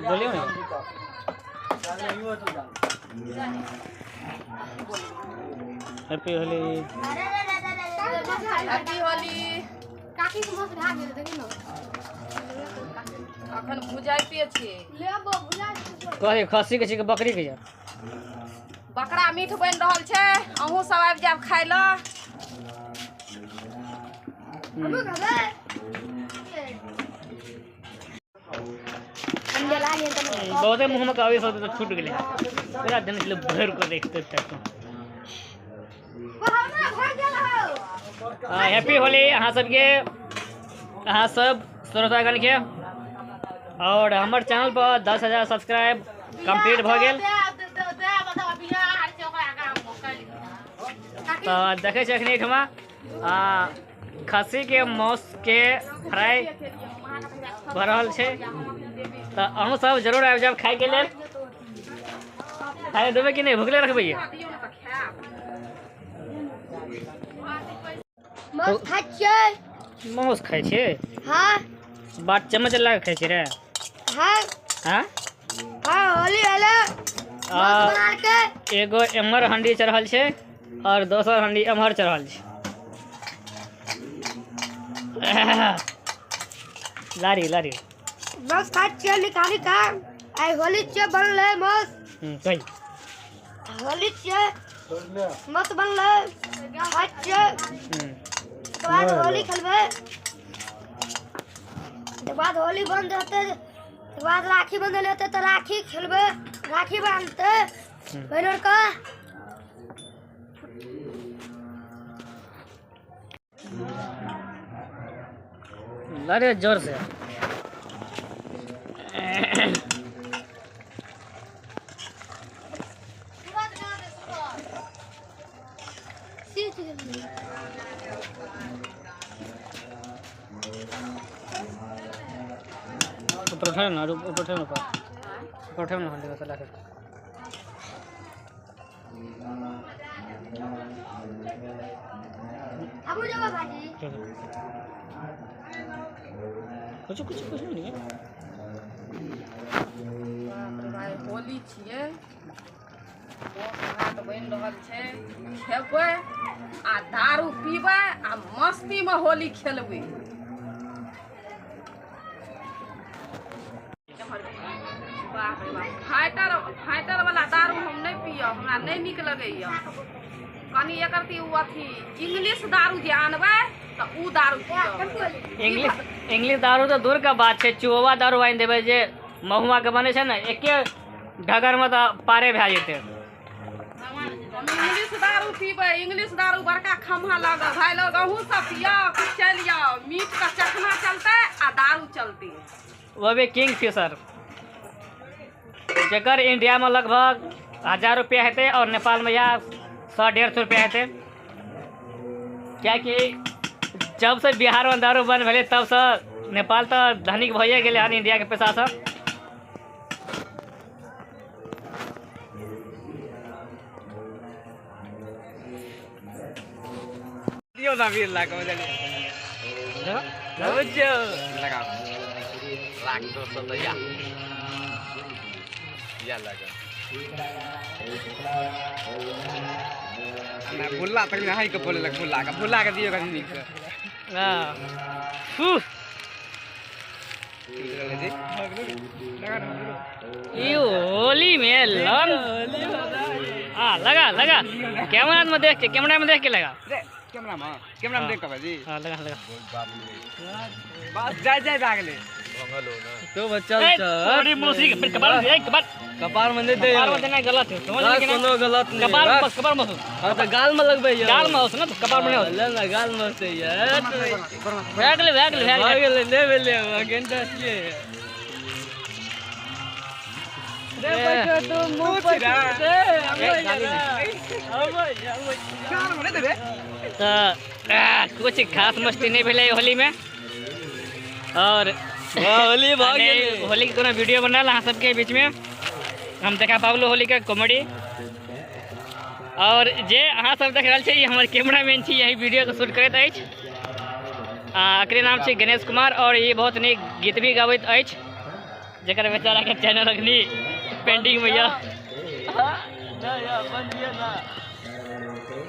बोलियो ने। Happy Holi. Happy Holi. काकी के मौस भए गेल देखी न। अखन भुजाइते छियै। लेबो भुजा। कथी खस्सी के छै कि बकरी के छै? बकरा मीट बनि रहल छै, अहूँ सब आबि जायब खाय लए। हमहूँ खेबै। हम जला लिए तऽ बहुते मुँहमे के आवेश होतै तऽ छूटि गेलै। पूरा दिन छलै भरि कऽ देखते तक। हमरा भए गेल हौ। हैप्पी होली अहाँ सबके, अहाँ सब श्रोतागणके। और हमर चैनल पर 10,000 सब्सक्राइब कम्प्लीट भऽ गेल। तऽ देखै छी अखनी एहिठमा खस्सीके मांसके फ्राई भऽ रहल छै। तऽ अहूँ सब जरूर आबि जायब खायके लेल। खाय देबै कि नहि? भुखले रखबै? मांस खाइ छियै। मांस खाइ छियै? हाँ। बात चम्मच लगा खाइ छियै रे? हाँ। हाँ। हाँ, होली हेलो मांस बना के। एगो एम्हर हंडी चढ़ल छै और दोसर हंडी एम्हर चढ़ल छै। लारी लारी। मांस खाइ छियै निकाली का। आइ होली छियै, बनलै मांस। कही। होली छियै, मांस बनलै, खाइ छियै। तकर बाद होली खेलबै, तकर बाद होली बंद हेतै, तकर बाद राखी बंधल हेतै तऽ राखी खेलबै, राखी बांधतै बहिन आरके। अरे जोर से। ऊपर उठा ना, ऊपर उठा ना, ऊपर ऊपर उठा ना हंडी मसाला के। हमहूँ जेबै भाजी। कुछ कुछ कुछ नहीं है। बाप रे भाई, होली छियै, मांस भात बनि रहल छै, खेबै आ दारू पीबै आ मस्तीमे होली खेलबै। बाप रे बाप, फाइटर फाइटर वाला दारू हम नहि पियब, हमरा नहि नीक लगैया। कनि एकर ती उ अथी इंग्लिश दारू जे आनबै तऽ उ दारू पियब। इंग्लिश इंग्लिश दारू तऽ दूर के बात छै, चुआ दारू आनि देबै जे महुआ के बनै छै ने, एके ढगर में तऽ पारे भए जेतै। हम इंग्लिश दारू पीबै, इंग्लिश दारू बड़का खम्हा लागल। भाय लोग, अहूँ सब पियब, चलि जाउ, मीट के चखना चलतै आ दारू चलतै। वो भी किंग फिशर, जकर इंडिया में लगभग 1000 रुपया हेतै और नेपाल में या 100-150 रुपया हेतै। कियाकि जब से बिहार में दारू बंद भेलै तब से नेपाल तऽ धनिक भइए गेलै हन इंडिया के पैसासँ। दियो ना 20 लाख में चलिए। लगाओ लाख 200 तो या लगा ना भुल्ला तक नहीं के बोले लग भुल्ला के, भुल्ला के दियो कनी निक से। हाँ। फू। जी ई होली में लंग आ लगा लगा, कैमरा में देख के, कैमरा में देख के लगा। रे कैमरा में, कैमरा में देख के जी। हाँ लगा लगा। बस जाय जाय भागले। तो बच्चा ए, थोड़ी मौसी के फिर कपार में, कपार कपार में नहीं दे। कपार में देना गलत है, समझ गए कि ना? कोनो गलत नहीं। कपार में कपार में। हाँ तो गाल में लगबे ये। गाल में होस ना, तो कपार में नहीं होस। ले ना गाल में से यार। भए गेलै, भए गेलै, भए गेलै। भए गेलै, नहि भेलै, घंटा छियै। रे बच्चा तो मुंह पर रे हम गाल में नहीं देबे। तऽ कुछ खास मस्ती नहीं भेलै होली में। और होली भऽ गेलै। होली के कोनो वीडियो बनाल अहाँ सबके बीच में हम देखा पाबलू होली के कॉमेडी। और जे अहाँ सब देख रहल छी, ई हमर कैमरामैन छी, यही वीडियो के शूट करैत अछि। एकरे नाम छै गणेश कुमार और ई बहुत नीक गीत भी गाबैत अछि, जकर बेचारा के चैनल अखनी पेंडिंग में यऽ। नहीं, बंद ये ना।